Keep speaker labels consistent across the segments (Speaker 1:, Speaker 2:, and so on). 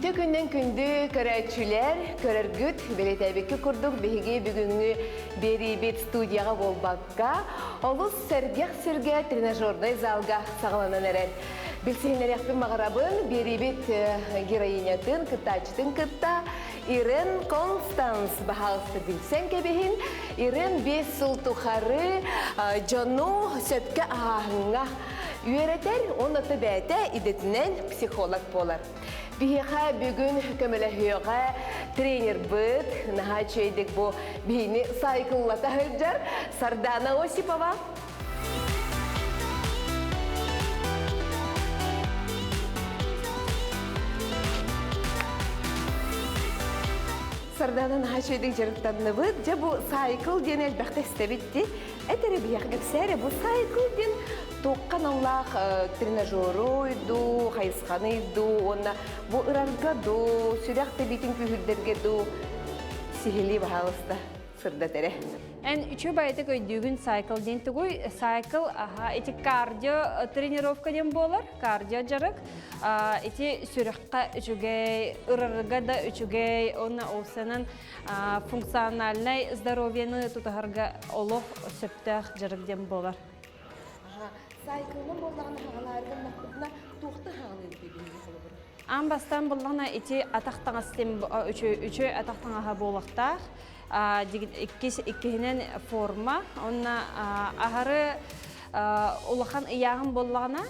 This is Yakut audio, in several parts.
Speaker 1: Үтө күннэн күндү көрөөччүлэр, көрөргүт, бэлиэтээбиккит курдук биһиги бүгүҥҥү биэриибит студияҕа буолбакка, олус сэргэх сиргэ тренажернай залга саҕаланан эрэр. Билсиһиннэриэхпин баҕарабын, биэриибит героинятын, кыттааччытын кытта Ирен Констанс баһаалыста билсэн кэбиһин. Ирен 5 сыл тухары дьону сөпкө аһааһыҥҥа үөрэтэр уонна бэйэтэ идэтинэн психолог буолар. Биһиэхэ бүгүн көмөлөһүөҕэ тренербыт, наһаа үчүгэйдик бу биһини сайкыллата сылдьар Сардана Осипова. Сардана наһаа үчүгэйдик дьарыктанныбыт. Дьэ бу сайкл диэн элбэхтэ истэбит дии. Эт эрэ биһиэхэ кэпсээ бу сайкл диэн туохха аналлаах тренажеру дуу, хайысханы дуу уонна бу ырарга дуу, сүрэх тэбиитин күүһүрдэргэ дуу сиһилии баһаалыста сырдат эрэ.
Speaker 2: Эн үчүгэй баҕайытык өйдүүгүн сайкл диэн тугуй? Сайкл аха ити кардио тренировка диэн буолар, кардио дьарык. Ити сүрэххэ үчүгэй, ырарга да үчүгэй, уонна уопсайынан функциональнай здоровьены тутуһарга олох сөптөөх дьарык диэн буолар.
Speaker 1: Сайкылынан буоллаҕына хаҕалаары гыннахпытына туохта хаҕалыыр биһиги холобура?
Speaker 2: Аан бастаан буллаҕына ити атах таҥас үчүгэй атах таҥаһа буолуохтаах. Иккис иккиһинэн форма уонна аһары улахан ыйааһын буоллаҕына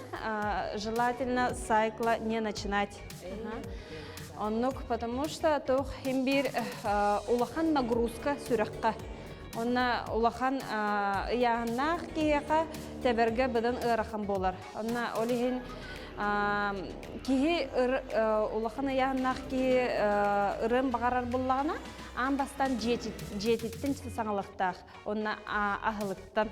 Speaker 2: желательно сайкла не начинать. Оннук, потому что туох иһин биир улахан нагрузка сүрэххэ. Онно улахан ыйааһыннаах киһиэхэ тэбэргэ быдан ыарахан буолар. Онно ол иһин киһи улахан ыйааһыннаах киһи ырыан баҕарар буллаҕына, аан бастаан дьиэтиттэн саҥалыктаах, онно аһылыктан.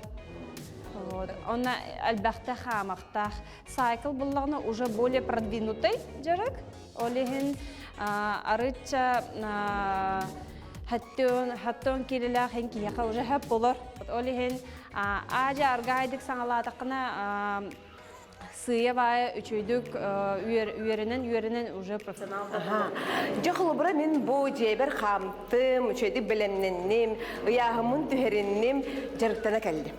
Speaker 2: Вот. Онно элбэхтэ хаамахтаах. Сайкл буллаҕына уже более продвинутый дьарык. Ол иһин арычча хаттон киилэлээх иһин киһиэхэ уже хөп болор. Ол иһин аадьа аргаайдык саҥалаатаххына сыыйа-баайа үчүгүйдүк үөрэнэн үөрэнэн уже профессионал.
Speaker 1: Дьэ холобура мин бу дьиэбэр хаамтым, үчүгэйдик бэлэмнэнним, ыйааһыммын түһэринним, дьарыктана кэллим.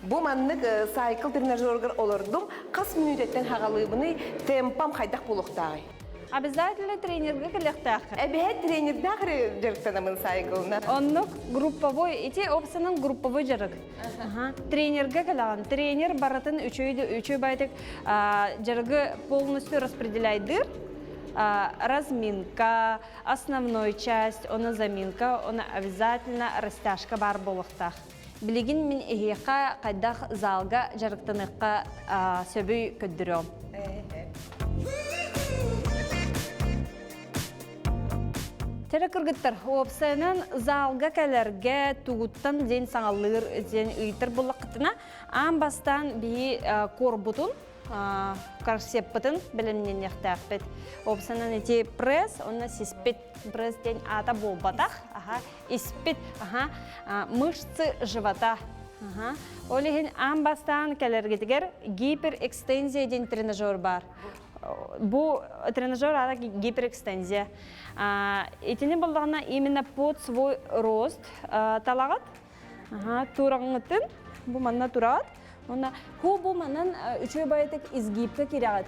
Speaker 1: Бу маннык сайкл тренажерыгар олордум, хас мүнүүтэттэн хаҕалыыбыный, темпам хайдах буолуохтааҕый?
Speaker 2: Обязательно тренергэ кэлиэхтээххин.
Speaker 1: Эбэһээт тренердээх эрэ дьарыктанабын сайклынан.
Speaker 2: Оннук групповой, ити опсанан групповой дьарык. Тренергэ кэлэҕин. Тренер барытын үчүгэй үчүгэй байтык дьарыгы полностью распределяйдыр. Разминка, основной часть, оны заминка, оны обязательно растяжка бар буолуохтаах. Билигин мин эһиэхэ хайдах залга дьарыктаныахха сөбүй көрдөрүөм. Тэрэ кыргыттар, уопсайынан залга кэлэргэ тугуттан диэн саҥалыыр диэн ыйытар буллаххытына, аан бастаан биһи корбутун корсеппытын бэлэмнэниэхтээхпит. Уопсайынан ити пресс, онно сиспит пресс диэн аата буолбатах, аха, испит, аха, мышцы живота. Аха. Ол иһин аан бастаан кэлэргитигэр гиперэкстензия диэн тренажер бар. Бу тренажер аата гиперэкстензия. Итини буллаҕына именно под свой рост талаҕыт. Тураҕыҥытын бу манна тураҕыт. Уонна ку бу манан үчүгэй баҕайытык изгибка кирэҕит.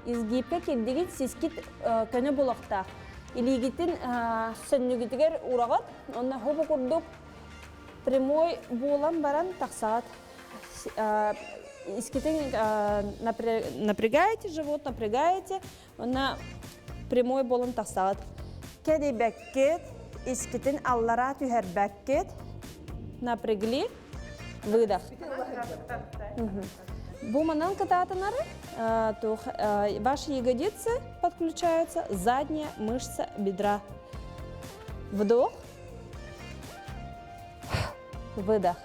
Speaker 2: Изгибка кирдигит сискит көнө булуохтаах. Илиигитин сөннүгүтүгэр ураҕыт. Онно хобу курдук прямой буолан баран тахсаҕыт. Искитин напрягаете живот, напрягаете, уонна прямой буолан тахсаҕыт. Кэдийбэккит, искитин аллараа түһэрбэккит, напрягли, выдох. Бу манан кытаатынары ваши ягодицы подключаются, задняя мышца бедра. Вдох, выдох.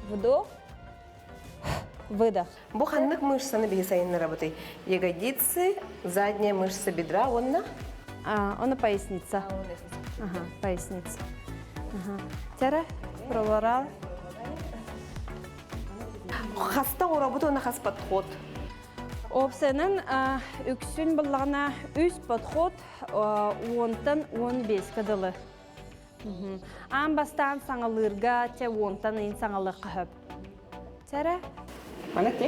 Speaker 2: Вдох, выдох.
Speaker 1: Бу ханнык мышцаны биһи сайыннарабытый? Ягодицы, задняя мышца бедра уонна?
Speaker 2: А, поясница. Ага, поясница. Ага. Тера, проворал.
Speaker 1: Хаста оҥоробут уонна хас подход?
Speaker 2: Опсыйанан үксүн буллаҕына үс подход уонтан 15-ке дылы. Аан бастаан саҥалыырга чэ уонтан ыйын саҥалыахха сөп. Чэрэ?
Speaker 1: Мана те?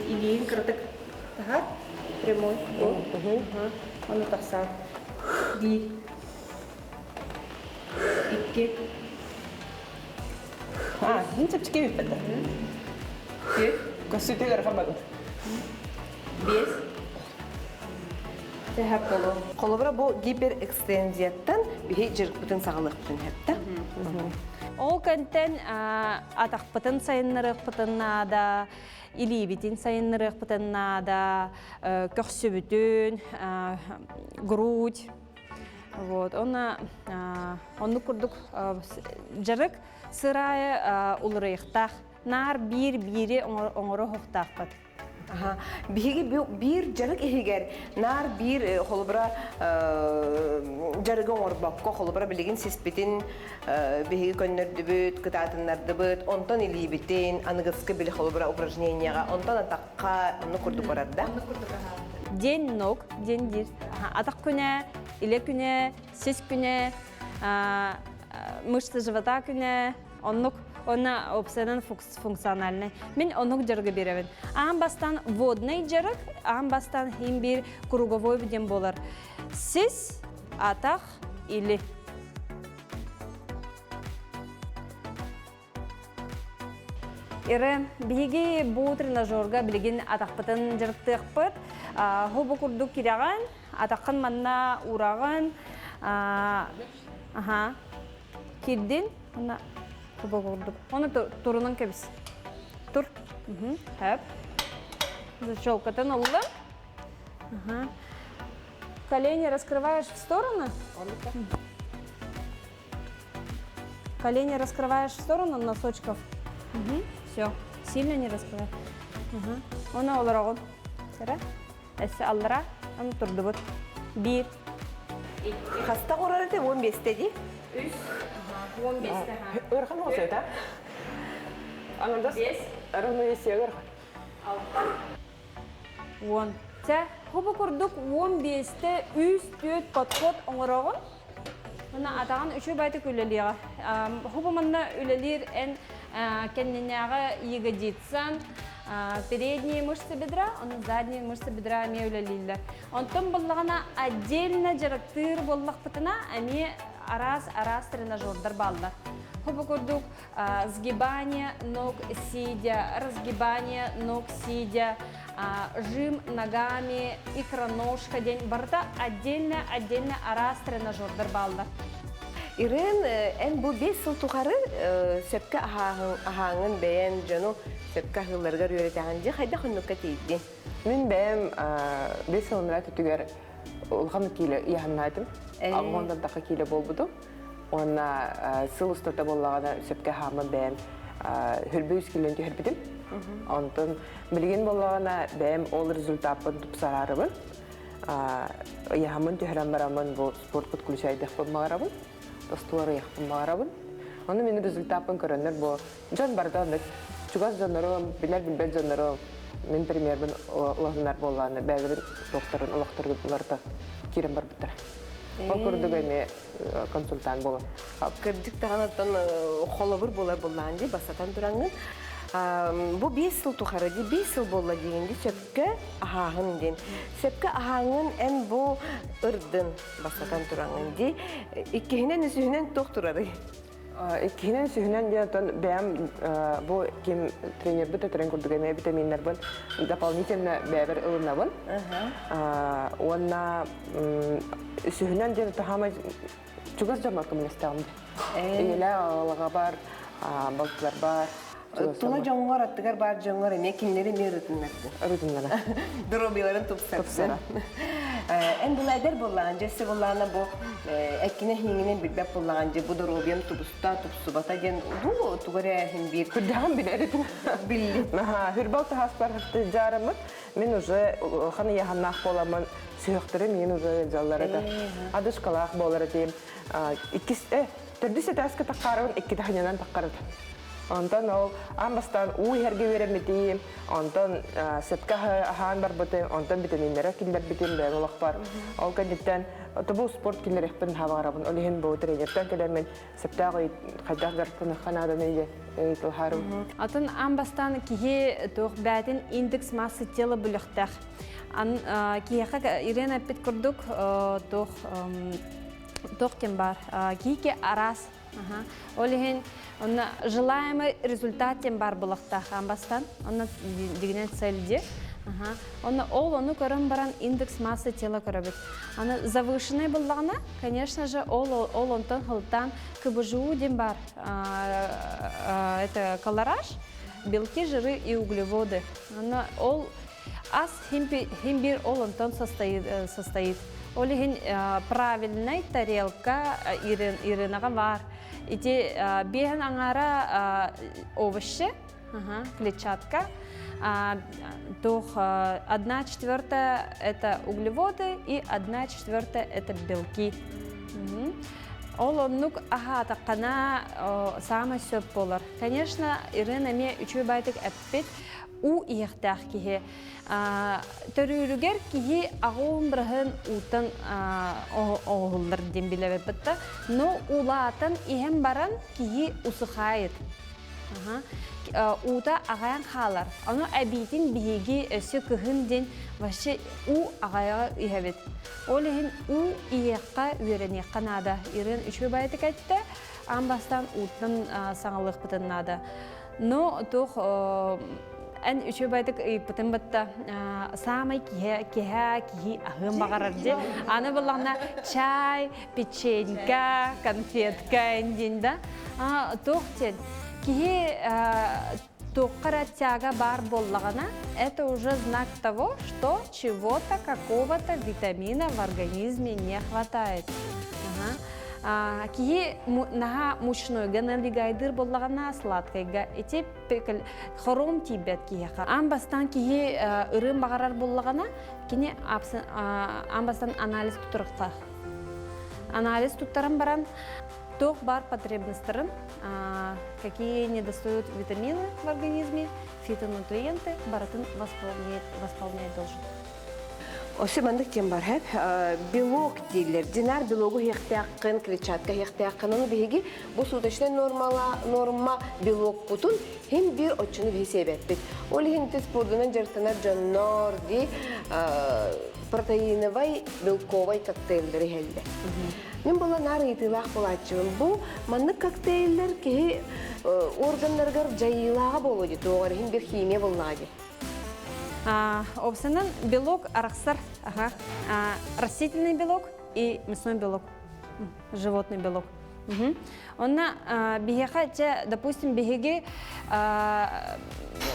Speaker 1: Илиин кыратык таһар прямой. Ону тахсар. Биир. Икки.
Speaker 3: А, хин чэпчэки эбиппэт да.
Speaker 1: Түөрт.
Speaker 3: Көссүтүгэр хаммагын.
Speaker 1: Биэс. Тэһэ болу. Холобура бу гиперэкстензияттан биһи дьарыкпытын саҕалыахпытын сөптө.
Speaker 2: Ол кэнтэн атахпытын сайыннарыахпытын наада, илиибитин сайыннарыахпытын наада, көхсүбүтүн, грудь. Вот, онна оннук курдук дьарык сыраайы уларыйыктаах. Наар биир-биири оҥоро оһохтоохпут.
Speaker 1: Биһиги биир дьарык иһигэр наар биир холобура дьарыгы оҥорбокко, холобура билигин сиспитин биһиги көннөрдүбүт, кытаатыннардыбыт, онтон илиибитин, аныгыскы били холобура упражненияҕа, онтон атахха онну курдук барар да?
Speaker 2: День ног, день диир. Атах күнэ, илэ күнэ, сис күнэ, мышцы живота күнэ, оннук онно опциянан функциональный. Мин оннук дьарыгы биэрэбин. Аан бастаан водный дьарык, аан бастаан иһин биир круговой диэн буолар. Сис, атах, или. Ирэ, биһиги бу тренажерга билигин атахпытын дьарыктыахпыт. Хобу курдук кирэҕин, атаххын манна уураҕын. Аха. Кирдин, уонна хобу курдук. Оны турунан кэбис. Тур. Хөп. Защелкатын ыллым. Ага. Колени раскрываешь в стороны. Колени раскрываешь в сторону носочков. Угу. Все. Сильно не раскрывай. Угу. Оны олороҕун. Сара. Эссе аллара. Аны турдубут. Биир.
Speaker 1: Хаста урар ete 15 ди?
Speaker 2: Үс. 15
Speaker 3: Ыархан оҕосойта. Аңардас. Ровно если ыархан.
Speaker 2: Алта. Уон. Чэ, хобу курдук 15-те үс түөрт подход оҥороҕун. Уонна атаҕын үчүгэй байтык үлэлиэҕэ. Хобу манна үлэлиир эн кэннинээҕи ягодицан, передние мышцы бедра, онон задние мышцы бедра эмиэ үлэлииллэр. Онтон буллаҕына отдельно дьарыктыыр буоллахпытына эмиэ араас-араас тренажердар бааллар. Хобу курдук сгибание ног сидя, разгибание ног сидя, жим ногами, икроножка диэн барыта отдельно-отдельно араас тренажердар бааллар.
Speaker 1: Ирен, эн бу 5 сыл тухары сөпкө аһааҥын бэйэн дьону сөпкө аһыылларыгар үөрэтэҕин дии хайдах оннукка тиийдиҥ?
Speaker 3: Мин бэйэм 5 сылымра түтүгэр улахан киилэ ыйаһыннаатым. Аҕыһондан таха киилэ буолбутум. Уонна сыл устата буоллаҕына сөпкө хааммын бэйэм хөрбө үс килен түһэрбитим. Онтон билигин буоллаҕына бэйэм ол результаппын тупсараарыбын. Ыйаһаммын түһэрэн бараммын бу спорт подключайдахпын баҕарабын, тостуор ыйахпын баҕарабын. Ону мин результаппын көрөннөр бу дьон барыта онно чугас дьоннорум, билэр-билбэт дьоннорум мин примербин улаһыннар буоллаҕына бэйэлэрин туохтарын олохторугар киирэн барбыттара. Ол курдук эмиэ консультант буолан.
Speaker 1: Кырдьык даҕаны холобур буолар буоллаҕын дии бастатан тураҥҥын бу 5 сыл тухары дии 5 сыл буолла диигин дии сөпкө аһааһын диэн сөпкө аһааҥҥын эн бу ырдын бастатан тураҥҥын дии иккиһинэн үсүһүнэн туох турарый
Speaker 3: Иккиһинэн үсүһүнэн диэн оттон бэйэм бу ким тренербит өтөрөн курдук эмиэ витаминнарбын дополнительно бэйэбэр ылынабын. Уонна үсүһүнэн диэн таһаамай чугас дьоммор көмөлөстөҕүм дии. Ийэлээх аҕалаҕабар, балтыларбар.
Speaker 1: Тула дьоҥҥор, аттыгар баар дьоҥҥор эмиэ кинилэри эмиэ ырытыннардын.
Speaker 3: Ырытыннара.
Speaker 1: Доруобуйаларын тупсарсын. Эн була эдэр буоллаҕын, дьэ өссө буоллаҕына бу эккинэ иһиҥинэн билбэт буоллаҕын, дьэ бу доруобуйам тубуста, тупсубата диэн бу тугу эрэ иһин биир.
Speaker 3: Күрдэҕин билэр этим.
Speaker 1: Биллим.
Speaker 3: Хүрбал таһаспар дьаарыммыт. Мин уже улахан ыйаһаннаах буоламмын сүһүөхтэрим миин уже ыалдьаллар этэ. Адышкалаах буолар этим. Иккис, төрдүс этээскэ таххаарабын, икки таһынньанан таххарыт. Онтон ол аан бастаан уу иһэргэ үөрэммитим, онтон сөпкө аһаан барбытым, онтон витаминнары киллэрбитим бэйэм олохпор. Ол кэнниттэн тобу спорт киллэриэхпин баҕарабын. Ол иһин бу тренертэн кэлэммин сөптөөх хайдах дьарыктаныахха нааданы ыйытылаһарым.
Speaker 2: Атын аан бастаан киһи туох бээтин индекс массы тела бүлэхтээх. Киһиэхэ Ирена эппит курдук туох туох кем бар. Киһи араас Ол иһин онно желаемый результат диэн баар буолуохтаах аан бастаан. Онно дигинэн цель диэ. Онно ол ону көрөн баран индекс массы тела көрөбүт. Аны завышенный буллаҕына, конечно же, ол ол онтон хылтаан КБЖУ диэн бар. Это колораж, белки, жиры и углеводы. Онно ол ас хим бир ол онтон состоит, состоит. Ол иһин правильный тарелка Иринаҕа бар. Ити биэһин аҥаара овощи, клетчатка, туох одна четвертая это углеводы и одна четвертая это белки. Ол оннук аһаатаххына саамай сөп болар. Конечно, Ирина эмиэ үчүгэй байтык эппит уу иһиэхтээх киһи. Төрүүрүгэр киһи аҕуун быраһын уутан оҥоһуллар диэн билэбэппит да, но улаатан иһэн баран киһи усыхайыт. Уута аҕайан хаалар. Ону эбиитин биһиги өссө кыһын диэн вообще уу аҕайаҕа иһэбит. Ол иһин уу иһиэххэ, үөрэниэххэ наада. Ирин үчүгэй баайытык эттэ, аан бастаан ууттан саҥалыахпытын наада. Но туох эн үчүгэйдик ыйыппытын бытта саамай киһи киһи киһи аһыан баҕарар дии. Аны буллаҕына чай, печенька, конфетка диэн да. Туох диэн киһи туохха эрэ тяга баар буоллаҕына, это уже знак того, что чего-то, какого-то витамина в организме не хватает. Киһи наһаа мучнойга налегайдыыр буоллаҕына сладкайга ити хором тиийбэт киһиэхэ. Аан бастаан киһи ырыын баҕарар буоллаҕына, кини аан бастаан анализ туттарыахтаах. Анализ туттаран баран, туох баар потребностарын, какие недостают витамины в организме, фитонутриенты барытын восполнять, восполнять должен.
Speaker 1: Осе маннык диэн бар хэп белок дииллэр. Динар белогу иһиэхтээххин, клетчатка иһиэхтээххин. Ону биһиги бу суточнай нормала норма белокпутун хим бир оччону биһи сиэбэппит. Ол иһин ити спордунан дьарыктанар дьоннор ди протеиновай белковай коктейльдары иһэллэр. Мин була наар ыйытыылаах буолааччыбын. Бу маннык коктейльдер киһи органнарыгар дьайыылааҕа буолуо дии, туоҕар иһин бир химия буоллаҕа дии.
Speaker 2: Опсанан белок арахсар, ага. Растительный белок и мясной белок, животный белок. Онно биһиэхэ чэ, допустим, биһиги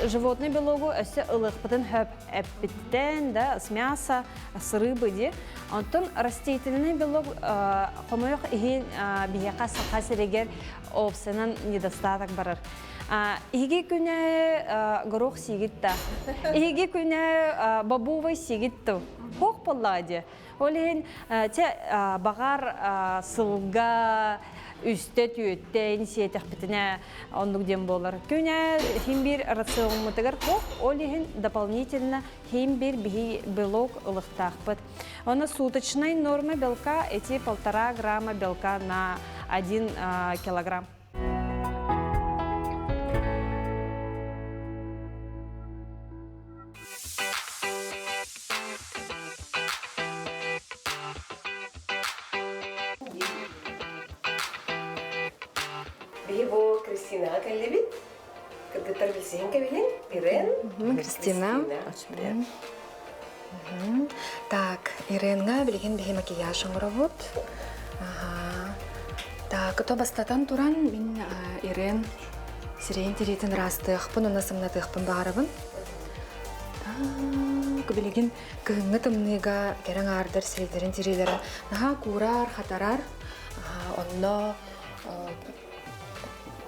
Speaker 2: животный белогу өссө ылыахпытын хөп эппиттэн, да, с мяса, с рыбы ди. Онтон растительный белок хомойох иһин биһиэхэ саха сиригэр опсанан недостаток барар. Иһиги күнэ горох сигит да. Иһиги күнэ бобовый сигит ту. Хох болла ди. Ол иһин те баҕар сылга үстэ түөттэ инициативпитинэ оннук диэн буолар. Күнэ хим бир рационмутыгар хох, ол иһин дополнительно хим бир биһи белок ылыхтаахпыт. Оны суточная норма белка эти полтора грамма белка на один килограмм.
Speaker 1: Биһи бу Кристинаҕа кэллибит. Кыргыттар билсиһин кэбиһин. Ирен.
Speaker 4: Кристина. Так, Иренга билигин биһи макияж оҥоробут. Так, то бастатан туран мин Ирен сирейин тириитин ыраастыахпын уонна сымнатыахпын баҕарабын. Так, билигин кыһыҥҥы тымныыга кэрэ аҥаардар сирэйдэрин тириилэрэ наһаа куурар, хатарар. Онно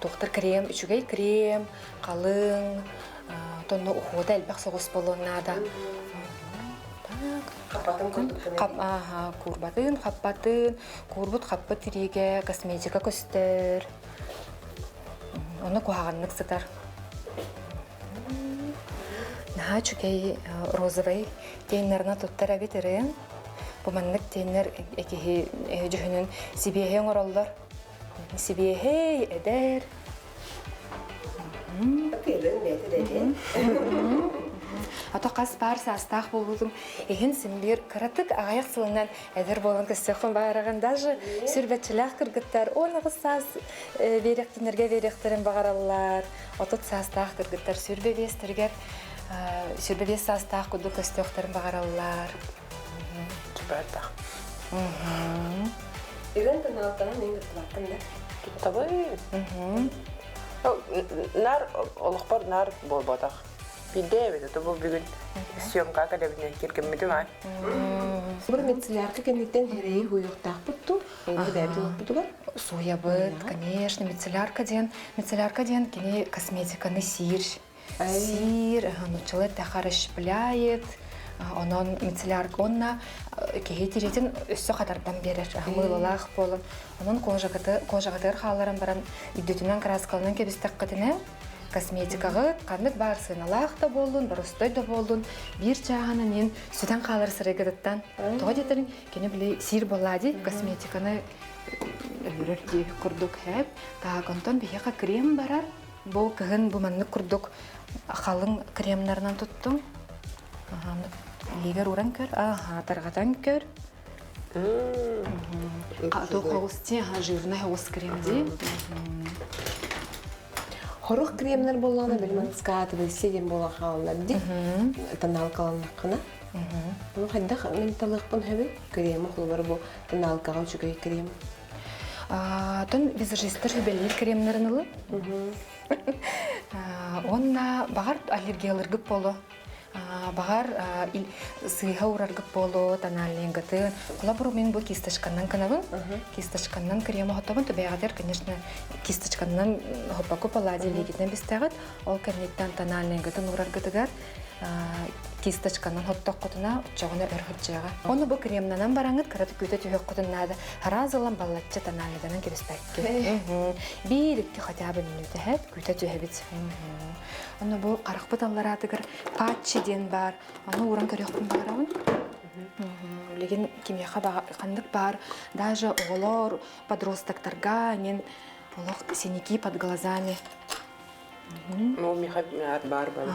Speaker 4: туохтар крем, үчүгэй крем, халыҥ, тонно ухода элбэх соҕус буолуон наада. Так, куурбатын, хаппатын, куурбут хаппыт тириигэ косметика көстөр. Онно куһаҕаннык сытар. Наһаа үчүгэй розовай теннерна туттар эбит ырыын. Бу маннык теннер киһи дьүһүнүн сибиэһэй оҥороллор. Сибиэһэй, эдэр. Ото хас баар саастаах буолбутум иһин син биир кыратык аҕыйах сылынан эдэр буолан көстүөххүн баҕараҕын. Даже сүрбэччилээх кыргыттар 19 саас биэриэхтинэргэ биэриэхтэрин баҕараллар. 30 саастаах кыргыттар сүрбэ биэстэригэр 25 саастаах курдук көстүөхтэрин баҕараллар.
Speaker 3: Чупаатах.
Speaker 1: Ирен тонаалтанан мен кыттыбаккын да?
Speaker 3: Туттабын. Нар олохпор нар буолбатах. Биирдэ эбит, это бу бүгүн съемка кэлэбинэн киргиммитим ай.
Speaker 1: Бу мицеллярка кэнниттэн хирэйи хуйуохтаахпыт ту, бэйэбит
Speaker 4: Суябыт, конечно, мицеллярка диэн, мицеллярка диэн кини косметиканы сиир. Сиир, нуччалыы эттэххэ расщепляет, онон мицеллярка уонна киһи тириитин өссө хатардан биэрэр, мыылалаах буолан. Онон кожаҕытыгар хаалларан баран үрдүтүнэн краскаланан кэбистэххитинэ, косметикаҕыт ханнык баар сыаналаах да буоллун, боростой да буоллун, биир чааһынан иин сүтэн хаалар сырайгытыттан. Тоҕо диэтэрин, кини били сиир буоллаа дии, косметиканы өлөрөр дии курдук хэп. Так, онтон биһиэхэ крем барар. Бу кыһын бу маннык курдук халыҥ кремнарынан туттум. Илиигэр ууран көр, аха, тарҕатан көр. Туох оҕус дии, жирный оҕус крем дии.
Speaker 1: Хорох кремнер буоллаҕына билимэн скатывайся диэн буола хааллар дии. Тоналкаланнаххына. Ону хайдах мин талыахпын сөбүй? Креми холобура бу тоналкаҕа үчүгэй крем.
Speaker 4: Тон визажистар сүбэлиир кремнерин ылы. Уонна баҕар аллергияларгыт боло. Баҕар сыыһа уураргыт боло, тональныйгытын. Холобур, мин бу кисточканнан кынабын. Кисточканнан крем оһотобун. Түбэҕэтэр, конечно, кисточканнан хоппаку палладий лигитинэн бистэҕит. Ол кэнниттэн тональныйгытын уураргытыгар кисточканан хоттоххутуна оччоҕуна өр сылдьыаҕа. Ону бу кремнанан бараҥҥыт кыратык күүтэ түһүөххүтүн наада. Араас ылан баллачча тональныйданан кэбиспэккит. Биир икки хотя бы мүнүүтэ иһэт, күүтэ түһэбит. Ону бу харахпыт аллараатыгар патчи диэн баар. Ону ууран көрүөхпүн баҕарабын. Билигин кимиэхэ ханнык баар, даже оҕолор, подростоктарга нин олох синяки под глазами.
Speaker 3: Ну, миха баар бар.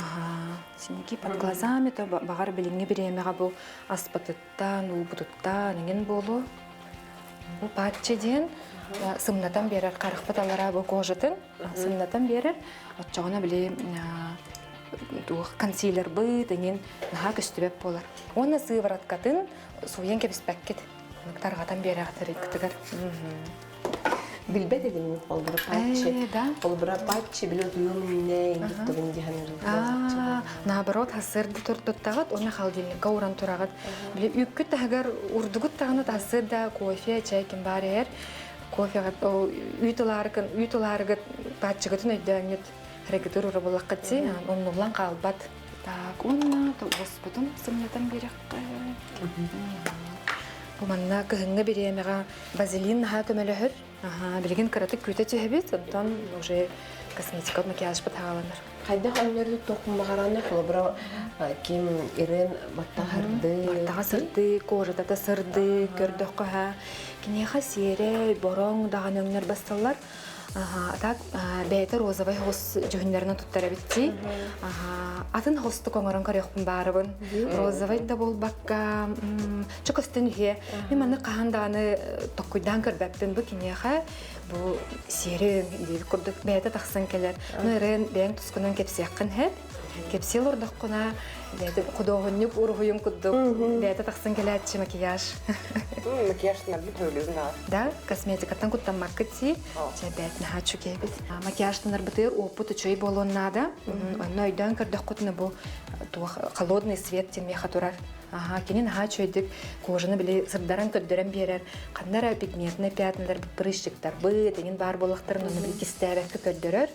Speaker 4: Синяки под глазами, то баҕар билиҥҥи бириэмэҕэ бу аспытыттан, уубутуттан иҥин буолуо. Бу патчи диэн сымнатан биэрэр харахпыт алара бу кожатын сымнатан биэрэр. Оччоҕуна били туох консилербыт иҥин наһаа көстүбэт буолар. Уонна сывороткатын сууйан кэбиспэккит. Тарҕатан биэрэҕит иккитигэр.
Speaker 1: Билбэт этим холбура патчи. Холбура патчи били утуйуом иннэ индуктабын диһан
Speaker 4: Наоборот, хасырды туттаҕыт уонна холодильникка ууран тураҕыт. Били үүккүт таһыгар урдугут таҕаны тахсыр да кофе, чай ким баар иһэр. Кофеҕа үүт ылаарыкын, үүт ылаарыгыт патчыгытын өйдөөҥҥүт харайгытыр ура буллаххыт си, умнуллан хаалбат. Так, уонна уоспутун сымнатан биэрэххэ. Бу манна кыһыҥҥы бириэмэҕэ вазелин наһаа көмөлөһөр. Билигин кыратык күүтэ түһэбит, онтон уже косметика макияжбыт хааланар.
Speaker 1: Хайдах өннөрү тохмаҕараны холобура ким Ирен баттаҕа
Speaker 4: Баттаҕа сырдыы, кожата сырдыы, көрдөххө ха. Киниэхэ сиэрэй, бороҥ даҕаны өҥнөр басталлар. Так бэйэтэ розовай хос дьүһүннэринэн туттар эбит Атын хостук оҥорон көрүөхпүн баарыбын. Розовай да буолбакка, чө көстөн үһүө. Мен маннык хаһан даҕаны токкуйдаан көрбөппүн. Бу киниэхэ бу сиэри диир курдук бэйэтэ тахсан кэлэр. Ну эрэн бэйэҥ тускунан кэпсиэххин хэп. Кэпсиэл ордоххуна худуоһунньук уруһуйун курдук бэйэтэ тахсан кэлээччи макияж.
Speaker 3: Макияж набит өлүгүн
Speaker 4: Да, косметикаттан куттаммаккыт си. Чэ бэт наһаа үчүгэйбит. Макияжтанарбытыгар уоппут үчүгэй буолуон наада. Онно өйдөөн көрдөххүтүнэ бу туох холодный свет диэн миэхэ турар. Аха, кини наһаа үчүгэйдик кожаны били сырдаран көрдөрөн биэрэр. Ханна эрэ пигментный пятналар, прыщиктарбыт, эҥин баар буоллахтарын онно били кистээбэккэ көрдөрөр.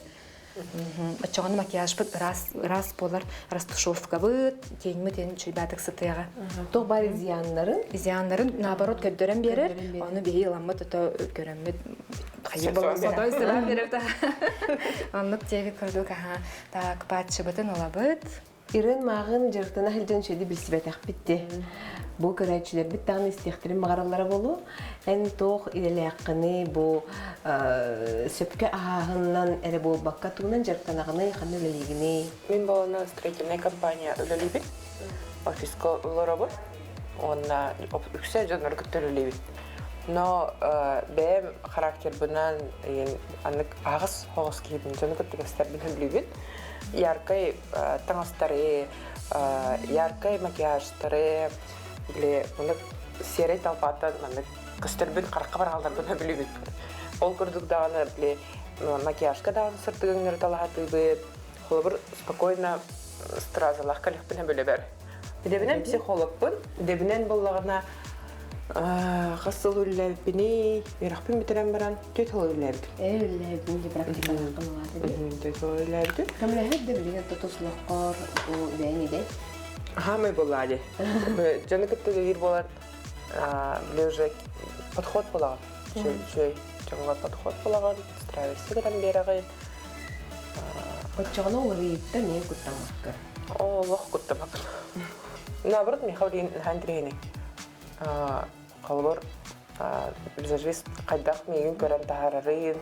Speaker 4: Оччоҕуна макияжбыт ыраас ыраас буолар, растушевкабыт, теньмит эн үчүгэйбаатык сытыаҕа.
Speaker 1: Туох баар изъяннарын?
Speaker 4: Изъяннарын наоборот көрдөрөн биэрэр. Ону биһи ыламмыт ото көрөммүт хайы болосодой сылан берер. Оннук диэби курдук аха так патчыбытын ылабыт.
Speaker 1: Ирен мааҕын дьарыктана сылдьан үчүгэйдик билсибэтэхпит дии. Бу көрөөччүлэрбит даҕаны истиэхтэрин баҕараллара буолуо. Эн туох идэлээххиний бу сөпкө аһааһынынан эрэ буолбакка тугунан дьарыктанаҕыный, ханна үлэлиигиний?
Speaker 3: Мин буолана строительнай компания үлэлиибин. Офиска олоробун. Уонна үксэ дьоннору кытта үлэлиибин. Но бэйэм характербынан анык аҕыс хоҕус киһибин дьону кытта кэпсэтэрбин сөбүлүүбүн. Яркай таҥастары, яркай макияжтары, били маннык серый толпаттан маннык көстөрбүн харахха бараалларбын сөбүлүүбүн. Ол курдук даҕаны били макияжка даҕаны сырдыгыҥнары талаһатыыбыт. Холобур, спокойно стразалаах кэлэхпин сөбүлэбэр. Дэбинэн психологпын. Дэбинэн буоллаҕына хас сыл үлэлээбиппиний, үөрэхпин бүтэрэн баран түөрт сыл үлэлээбитим.
Speaker 1: Ээ, үлэлээбитим дии практикалааххын улаата дии.
Speaker 3: Түөрт сыл үлэлээбитим.
Speaker 1: Көмөлөһөр да билигин тутус олоххор бу бэйэҥ идэ.
Speaker 3: Хаамай буоллаа дии. Дьону кытта үлэлиир буолан били уже подход буолаҕын. Үчүгэй дьоҥҥо подход буолаҕын, страйся гынан биэрэҕин.
Speaker 1: Оччоҕуна уларыйыыта эмиэ куттаммакка.
Speaker 3: Олох куттаммакка. Наоборот, Михаил диэн наһаа интэриэһинэй. Холобур, визажист хайдах миигин көрөн таһаарарын,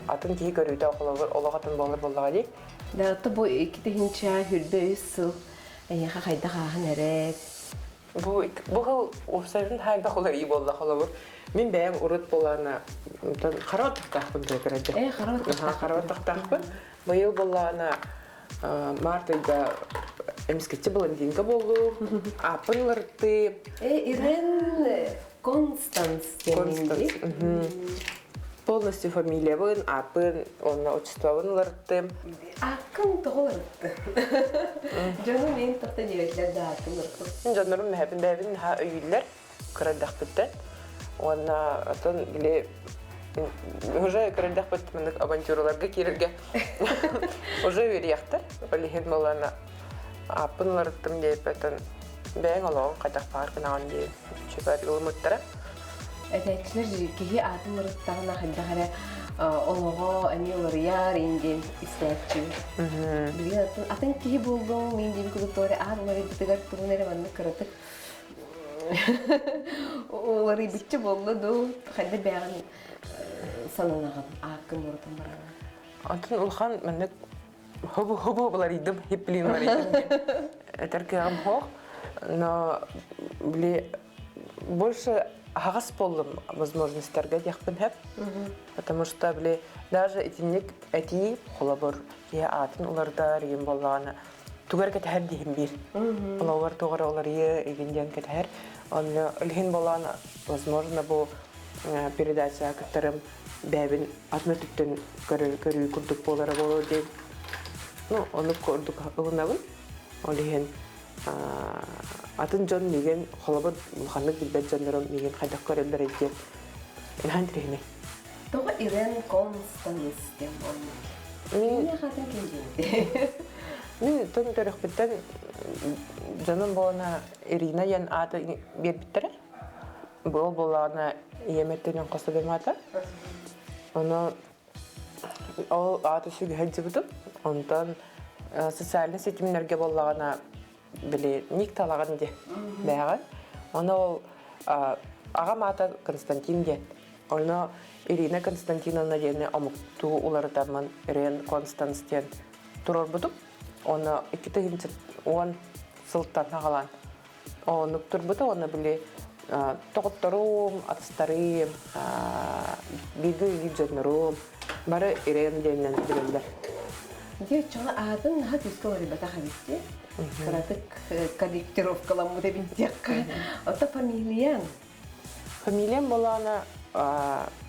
Speaker 3: атын киһи көрүүтэ холобур олох атын буолар буоллаҕа дии.
Speaker 1: Да, бу 2023 сыл эйиэхэ хайдах ааһан эрэр?
Speaker 3: Бу бу хыл уопсайынан хайдах уларыы буолла холобур. Мин бэйэм урут буолаана хара тахтаахпын көрөрдө.
Speaker 1: Э, хара тахтаахпын.
Speaker 3: Хара тахтаахпын. Быйыл буоллаана март ыйга эмискэччи блондинка буоллум. Ааппын уларыттым.
Speaker 1: Э, Ирен Констанс
Speaker 3: Констанс. Полностью фамилиябын, ааппын, уонна отчествобын уларыттым.
Speaker 1: Ааккын тоҕо уларыттын? Дьонум мин тохто диэбэтлэр да ааккын уларыттым.
Speaker 3: Дьоннорум мэһэпин бэйэбин наһаа өйүүллэр кыра эрдэхпиттэн. Уонна атын били уже кыра эрдэхпит маннык авантюраларга киирэргэ уже үөрүйэхтэр. Ол иһин буоллаҕына ааппын уларыттым диэбэттэн бэйэҥ олоҕуҥ хайдах баар гынаҕын диэн үчүгэй ылыммыттара.
Speaker 1: Этээччилэр киһи аатын уларыттаҕына хайдах эрэ олоҕо эмиэ уларыйар ин диэн истээччи. Билигин атын, атын киһи буоллуҥ, мин диэн курдук тоҕо эрэ аат уларыйбытыгар тугун эрэ маннык кыратык уларыйбычча буолла дуу, хайда бэйэҕин сананаҕын ааккын уларытан бараҕын.
Speaker 3: Атын улахан маннык хобу хобу уларыйдым, хиплин уларыйдым диэн этэр кыаҕым суох. Но били больше аһаҕас буоллум возможностьтарга диэхпин сөп. Потому что били даже итинник этии холобур киһи аатын уларытар игин буоллаҕына тугу эрэ кэтэһэр диэһин биир. Олоҕор туох эрэ уларыйыы игин диэн кэтэһэр. Онно илиһин буоллаҕына возможно бу передача кыттарым бэйэбин атын өттүттэн көрүү курдук буолара буолуо диэн ну оннук курдук ылынабын. Ол иһин атын дьон миигин холобур улаханнык билбэт дьоннорум миигин хайдах көрөллөрүй диэн наһаа интэриэһинэй.
Speaker 1: Тоҕо Ирен Констанс диэн буоллуҥ?
Speaker 3: Мин
Speaker 1: Миэхэ атын ким диэн?
Speaker 3: Мин тон төрөхпүттэн дьонум буолана Ирина диэн ааты биэрбиттэрэ. Ол буоллаҕына ийэм өттүнэн хос эбэм аата. Ону Ол аата сүгэ сылдьыбытым. Онтон социальнай ситимнэргэ буоллаҕына, били ник талаҕын дии бэйэҕин. Ону ол аҕам аата Константин диэн. Ону Ирина Константиновна диэни омуктуу уларытаммын Рен Констанс диэн туруорбутум. Ону 2010 сылтан саҕалаан Оннук турбута уонна били доҕотторум, атастарым, бииргэ үлэлиир дьоннорум бары Ирен диэнинэн билэллэр.
Speaker 1: Дьэ, оччоҕо аатын наһаа күүскэ уларыйбатах эбит дии. Кыратык корректировкаламмыт эбит диэххэ. Ото фамилияҥ?
Speaker 3: Фамилиям буолаана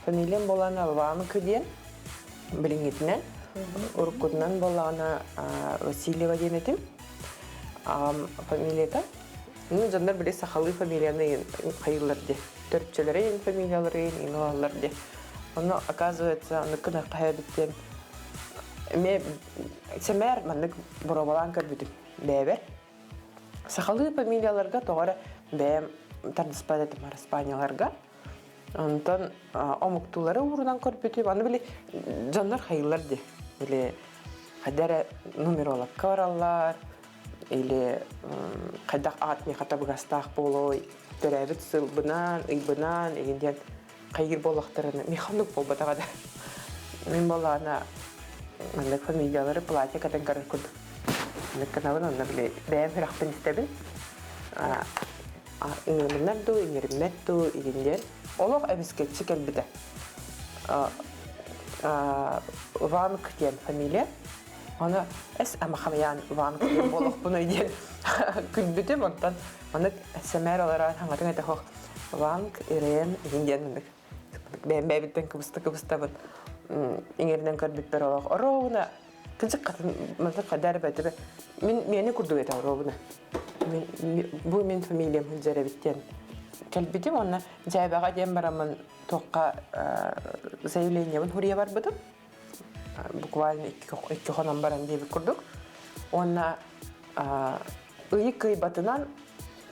Speaker 3: фамилиям буолаана Ванка диэн билиҥҥитинэн. Уруккутунан буоллаҕына Васильева диэн этим. Аҕам фамилията. Ну, дьоннор били сахалыы фамилияны хайыыллар дии. Төрүччүлэрин фамилияларын иҥ ылаллар дии. Ону, оказывается, аны кынахха эбит диэн. Эмиэ сэмээр маннык боруобалаан көрбүтүм бэйэбэр. Сахалыы фамилияларга тоҕо эрэ бэйэм тардыспат этим араспаанньаларга. Онтон омуктуулары уурунан көрбүтүм. Аны били дьоннор хайыылар дии. Били хайда эрэ нумерологка бараллар или хайдах аат миэхэ табыгастаах буолуой төрөөбүт сылбынан, ыйбынан игин диэн хайыыр буоллахтарына миэхэ оннук буолбатаҕа да. Мин буоллаҕына маннык фамилиялары платье кэтэн көрөр курдук. Маннык гынабын онно били бэйэм сүрэхпин истэбин. Ыҥырыммат дуу, иҥэриммэт дуу игин диэн. Олох эмискэччи кэлбитэ. Ванг диэн фамилия. Аны эс амахамыйаан Ванг диэн буолуохпунуй диэн күлбүтүм. Онтон маннык сэмээр олорон хаҥатын этэ хоох Ванг, Ирен игин диэн маннык бэйэм бэйэбиттэн кыбыста-кыбыстабын иҥэринэн көрбүппэр олох оруобуна кыдьык хатын маннык хайда эрэ бэйэтэ мин миэнэ курдук этэ оруобуна бу мин фамилиям сылдьар эбит диэн кэлбитим уонна дьээбэҕэ диэн бараммын туохха заявлениебын суруйа барбытым буквально икки хонон баран диэбит курдук уонна ыйы кыайбатынан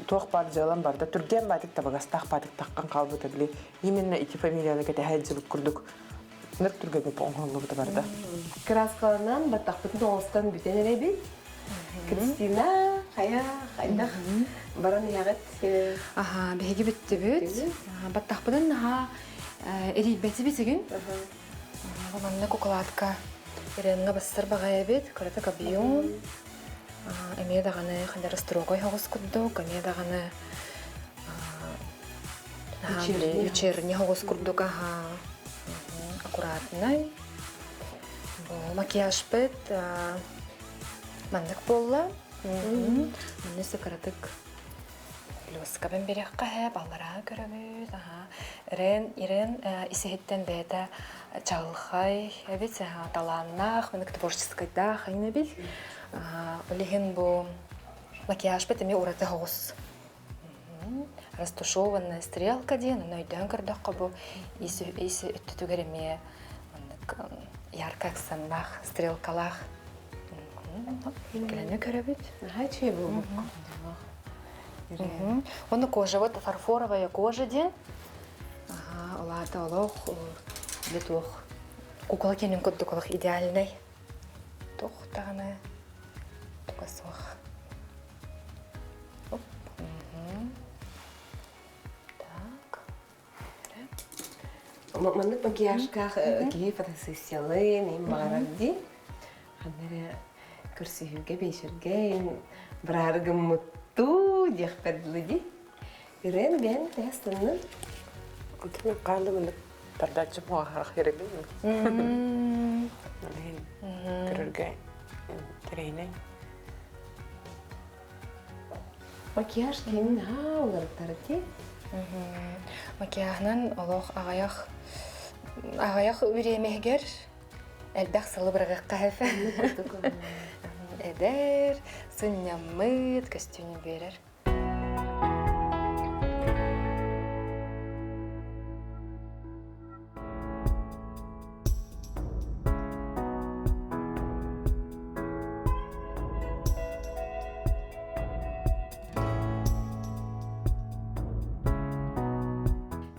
Speaker 3: туох баар дьыалам барда түргэн баатык табыгастаах баатык таххан хаалбыта били именно ити фамилияны кэтэһэ сылдьыбыт курдук ныр түргэнник оҥоһуллубута барда.
Speaker 1: Кырааскаланан баттахпытын оҥостон бүтэн эрэбит. Кристина, хайа, хайдах баран иһэҕит?
Speaker 4: Аха, биһиги бүттүбүт. Баттахпытын наһаа эрийбэтибит игин. Манна куколатка Иренҥа бассар баҕайабит, кыратык объем. Эмиэ даҕаны хандар строгой соҕус курдук, эмиэ даҕаны вечерний соҕус курдук аха аккуратнай. Макияжпыт маннык буолла. Манна кыратык Плюскабын бириэххэ һэ, баллараа көрөбүт, аһаа. Ирен, Ирен исиһиттэн бэйэтэ чаҕылхай эбит, талааннаах, маннык творческайдаах айын эбит. Ол иһин бу макияжбыт эмиэ ураты соҕус. Растушеванная стрелка диэн, ону өйдөөн көрдөххө бу ис, ис өттүтүгэр эмиэ маннык ярко акценнаах, стрелкалаах. Кэлэни көрөбүт.
Speaker 1: Наһаа үчүгэй буолбут.
Speaker 4: Уонна кожа вот фарфоровая кожа диэн. Аха, ол аата олох бile туох кукла киэнин курдук олох идеальнай. Туох даҕаны туга суох. Оп. Так.
Speaker 1: Маннык макияжкаах киһи фотосессиялыын, им баҕарар дии. Ханна эрэ көрсүһүүгэ, биэчэргэ быраары гыммыттуу диэхпэр дылы дии. Ирен бэйэн тэһэ станнын.
Speaker 3: Онтон хаалла маннык тардааччы муоҕахарах еребин. Көрөргө интэриэһинэй.
Speaker 1: Макияж киһини наһаа уларытар дии.
Speaker 4: Макияһынан олох аҕыйах аҕыйах бириэмэһигэр элбэх сылы быраҕыахха сөп. Эдэр, сынньаммыт көстүүнү биэрэр.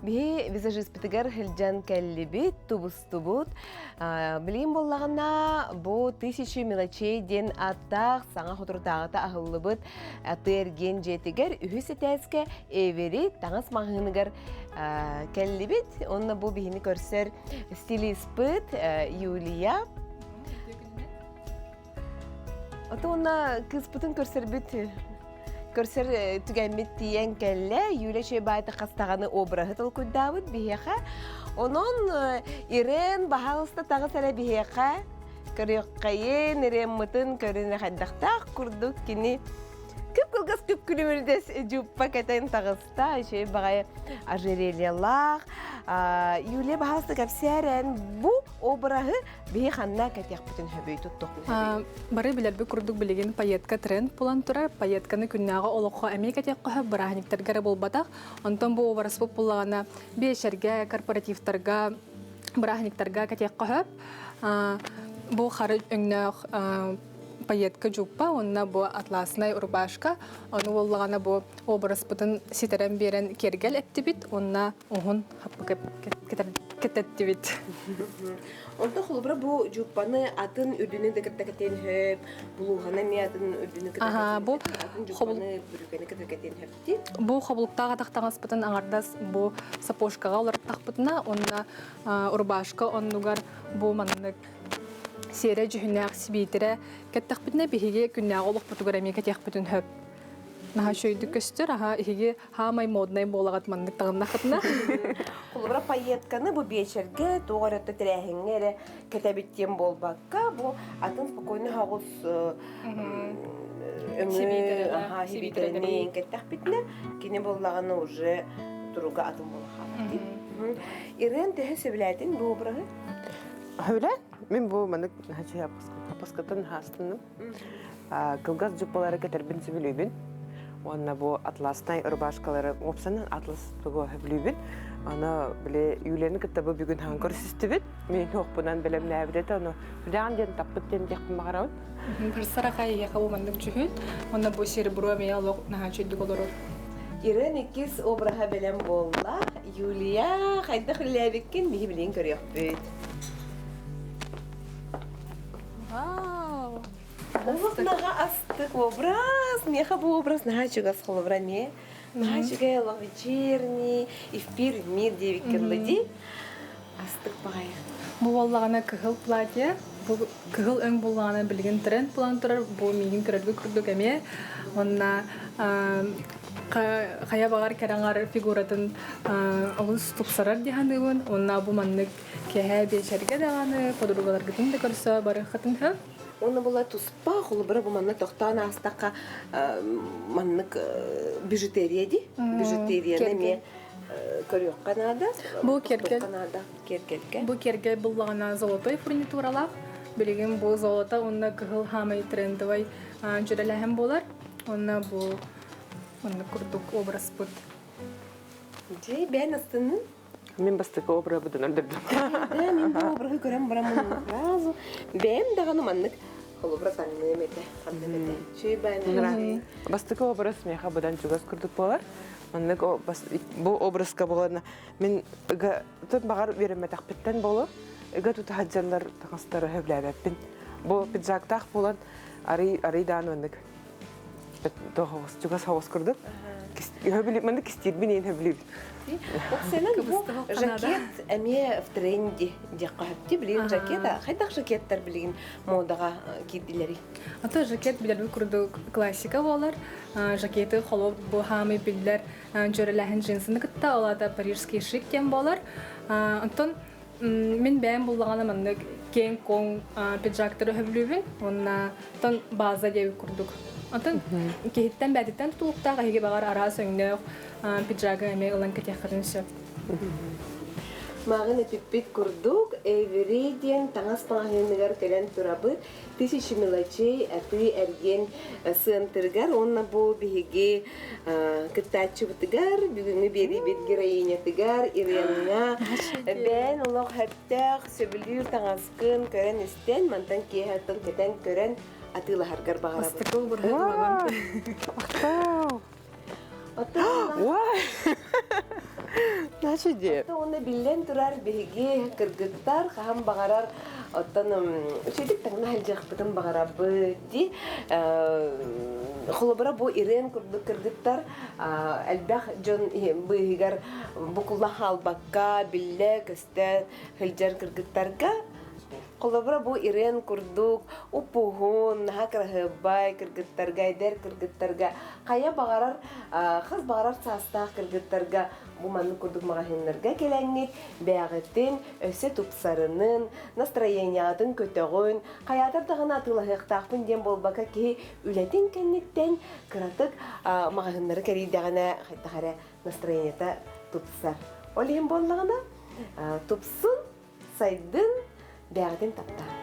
Speaker 1: Биһи визажиспытыгар сылдьан кэллибит, тубустубут. Билигин буоллаҕына, бу «Тысячи мелочей» диэн ааттаах саҥа соторутааҕыта аһыллыбыт атыы-эргиэн дьиэтигэр үһүс этээскэ Эвери таҥас маҕаһыыныгар кэллибит. Онно бу биһини көрсөр стилиспыт Юлия. Отуонна кыыспытын көрсөрбүт көрсөр түгэммит тиийэн кэллэ. Юля Чебайта хастаҕаны обраһы толкуйдаабыт биһиэхэ. Онон Ирен баһаалыста таҕыс эрэ биһиэхэ көрүөххэйин, Иреммытын көрүнэ хайдахтаах курдук кини Кып-кылгас күп-күлүмүрдэс дьууппа кэтэн таҕыста, үчүгэй баҕайы ожерельелаах. Юлия баһаалыста кэпсээрэн, бу обраһы биһи ханна кэтиэхпитин хөбүй туттуохпутун хөбүй?
Speaker 5: Бары билэрбит курдук билигин пайетка тренд буолан турар. Пайетканы күннээҕи олоххо эмиэ кэтиэххэ сөп, бырааһынньыктарга эрэ буолбатах. Онтон бу обраспыт буллаҕына биэчэргэ, корпоративтарга, бырааһынньыктарга кэтиэххэ сөп. Бу хары өҥнөөх пайетка дьууппа уонна бу атласнай рубашка. Ону буоллаҕына бу образпытын ситэрэн биэрэн киэргэл эптибит уонна уһун хаппыка кэтэттибит.
Speaker 1: Онто холобура бу дьууппаны атын үрдүнү да кытта кэтиэн хөп, булууһаны эмиэ атын үрдүнү кытта кэтиэн
Speaker 5: бу
Speaker 1: атын дьууппаны бүрүкэни кытта кэтиэн хөпти.
Speaker 5: Бу хобулуктаах атах таҥаспытын аҥардас бу сапожкаҕа уларыттахпытына уонна рубашка оннугар бу маннык сиэрэ дьүһүннээх сибиитирэ кэттэхпитинэ биһиги күннээҕи олохпутугар эмиэ кэтиэхпитин сөп. Наһаа үчүгэйдик көстөр, аха иһиги хаамай моднай буолаҕыт маннык таҕыннахытына.
Speaker 1: Холобура пайетканы бу биэчэргэ туох эрэ тэрээһиҥҥэ эрэ кэтэбит диэн буолбакка, бу атын спокойно соҕус өҥү сибиитэрэни кэттэхпитинэ, кини буоллаҕына уже туруга атын буола хаалар. Ирен төһө сөбүлээтиҥ бу обраһы?
Speaker 3: Сөбүлээн. Мин бу маннык хаппаскатын хаастынным. Кылгас дьуппалары кэтэрбин сөбүлүүбүн. Уонна бу атласнай рубашкалары уопсанан атлас тугу сөбүлүүбүн. Аны били Юлияны кытта бу бүгүн хаан көрсүстүбүт. Мин туохпунан бэлэмнээбит этэ, ону сүрэҕин диэн таппыт диэн диэхпин баҕарабын.
Speaker 5: Сарахай эйиэхэ бу маннык дьүһүн, уонна бу серебро эмиэ олох наһаа үчүгдүк олорор.
Speaker 1: Ирен иккис обраһа бэлэм буолла. Юлия, хайдах үлэлээбиккин биһи билигин көрүөхпүт.
Speaker 5: Вау!
Speaker 1: Олох наҕа астык образ. Миэхэ бу образ наһаа чугас холобура эмиэ. Наһаа үчүгэй олох вечерний, эфир мир диэбиккэ дылы дии. Астык баҕайы.
Speaker 5: Бу буоллаҕына кыһыл платье, бу кыһыл өҥ буоллаҕына билигин тренд буолан турар, бу миигин көрөргө курдук эмиэ. Уонна хайа баҕар кэрэҥэр фигуратын олус тупсарар дии саныыбын. Уонна бу маннык киэһэ биэчэргэ даҕаны подругаларгытын да көрсө барыаххытын сөп.
Speaker 1: Уонна була туспа, холобура бу манна тохтоон аастахха маннык бижутерия дии. Бижутерияны эмиэ көрүөххэ наада.
Speaker 5: Бу киэргэл
Speaker 1: наада киэргэлгэ.
Speaker 5: Бу киэргэл буллаҕына золотой фурнитуралаах. Билигин бу золото уонна кыһыл хаамай трендовай дьүрэлэһэн буолар. Уонна бу оннук курдук образпыт.
Speaker 1: Дьэ, бэйэн астыннын.
Speaker 3: Мин бастакы образбытын өлдөрдүм.
Speaker 1: Да, мин бу обраһы көрөн бараммын сразу бэйэм даҕаны маннык холобура таҥныам этэ, ханнык этэ. Чүй бэйэн
Speaker 3: Бастакы образ миэхэ быдан чугас курдук буолар. Маннык бу образка буолан мин ыга тut баҕар үөрэммэтэхпиттэн болу ыга тута сылдьаллар таҥастары сөбүлээбэппин. Бу пиджактаах буолан арый арый даан маннык тоҕус чугас соҕус курдук. Маннык кистиирбин иин сөбүлүүбүн.
Speaker 1: Оксана бу жакет эмиэ в тренде диэххэ сөптүү. Билигин жакет, хайдах жакеттар билигин модаҕа киирдилэрий?
Speaker 5: Ата жакет билэрбит курдук классика буолар. Жакеты холоп бу хаамый биллэр дьөрөлэһин джинсыны кытта, ол аата парижский шик диэн буолар. Онтон мин бэйэм буллаҕына маннык киэҥ-куоҥ пиджактары сөбүлүүбүн уонна оттон база диэбит курдук. Онтон киһиттэн бээтиттэн тутулуктаах эһиги баҕар араас өҥнөөх пиджагы эмиэ ылан кэтиэххитин сөп.
Speaker 1: Мааҕын эпиппит курдук, Эйвери диэн таҥас маҕаһыыныгар кэлэн турабыт. Тысячи мелочей атыы-эргиэн сыантырыгар уонна бу биһиги кыттааччыбытыгар, бүгүҥҥү биэриибит героинятыгар Иреҥҥа бэйэн олох сөптөөх, сөбүлүүр таҥаскын көрөн-истэн, мантан киэһэ кэтэн көрөн атыылаһаргар баҕарабын.
Speaker 5: Бастакы обраһы
Speaker 3: Махтал! Начи диэ.
Speaker 1: Уонна биллэн турар биһиги кыргыттар хаһан баҕарар оттон үчүгдүк таҥна сылдьыахпытын баҕарабыт дии. Холобура бу Ирен курдук кыргыттар элбэх дьон быыһыгар букулла хаалбакка биллэ көстө сылдьар кыргыттарга Холобура, бу Ирен курдук уп-уһун, наһаа кыраһыабай кыргыттарга, эдэр кыргыттарга, хайа баҕарар, хас баҕарар саастаах кыргыттарга бу маннык курдук маҕаһыыннарга кэлэҥҥит, бэйэҕитин өссө тупсарынын, настроениеҕытын көтөҕүн, хайаатар даҕаны атыылаһыахтаахпын диэн буолбакка киһи үлэтин кэнниттэн кыратык маҕаһыыннары кэрийдэҕинэ хайдах эрэ настроениета тупсар. Ол иһин буоллаҕына, тупсун, сайдын, бэйэҕитин таптаан.